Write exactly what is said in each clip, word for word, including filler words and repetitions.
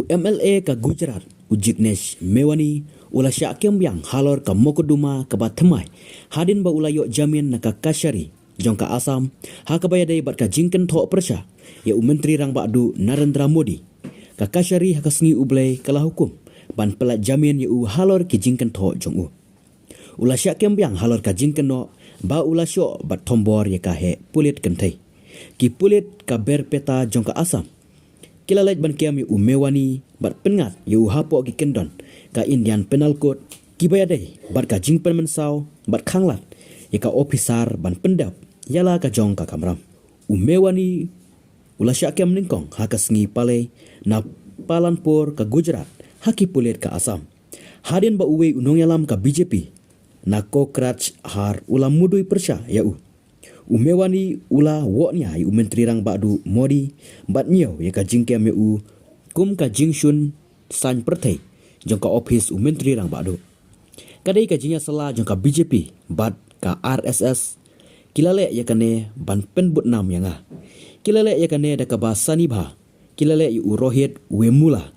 M L A ka Gujarat, u Jignesh Mewani, u la shah kem biang halor ka mokduma kaba thymmai hadien ba u la ïoh jamin na ka kashari jong ka Assam, ha kaba ïadei bad ka jingkynthoh pyrshah ïa u Myntri Rangbah Duh Narendra Modi. Ka kashari ha ka sngi U Blei ka la hukum ban pyllait jamin ïa u halor ki jingkynthoh jong u. U la shah kem biang halor ka jingkynnoh ba u la shoh bad thombor ïa ka heh pulit kynthei. Ki pulit ka Berpeta jong ka Assam ki la leit ban kem ïa u Mewani bad pynngat ïa u hapoh ki kyndon ka Indian Penal Code kiba ïadei bad ka jingpynmynsaw bad khanglad ïa ka ophisar ban pyndep ïa la ka jong ka kamram. U Mewani u la shah kem nyngkong ha ka sngi Palei na Palanpur ka Gujarat ha ki pulit ka Assam, hadien ba uwei u nongïalam ka B J P na Kokrajhar u la mudui pyrshah ïa u. U Mewani u la wohnia ïa u Myntri Rangbah Duh Modi bad ñiew ïa ka jingkem ïa u kum ka jingshun saiñ pyrthei jong ka ophis u Myntri Rangbah Duh. Ka dei ka jingïasylla jong ka B J P bad ka R S S ki la leh ïa kane ban pynbud nam ïa nga. Ki la leh ïa kane da kaba sani bha. Ki la leh ïa u Rohit Vemula,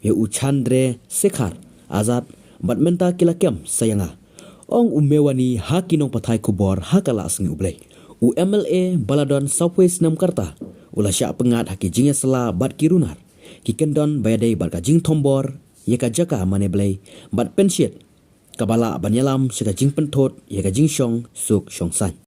ïa u Chandra Sekhar Azad, bad mynta ki la kem sa ïa nga, ong u Mewani ha ki nongpathai khubor ha ka la sngi U Blei. U M L A ba la don sawphew snem ka rta u la shah pyngngad ha ki jingïasylla bad ki runar, ki kyndon ba ïadei bad ka jingthombor ïa ka jaka mane blei bad pynshit kaba lah ban ïalam sha ka jingpynthut ïa ka jingshong suk shong saiñ.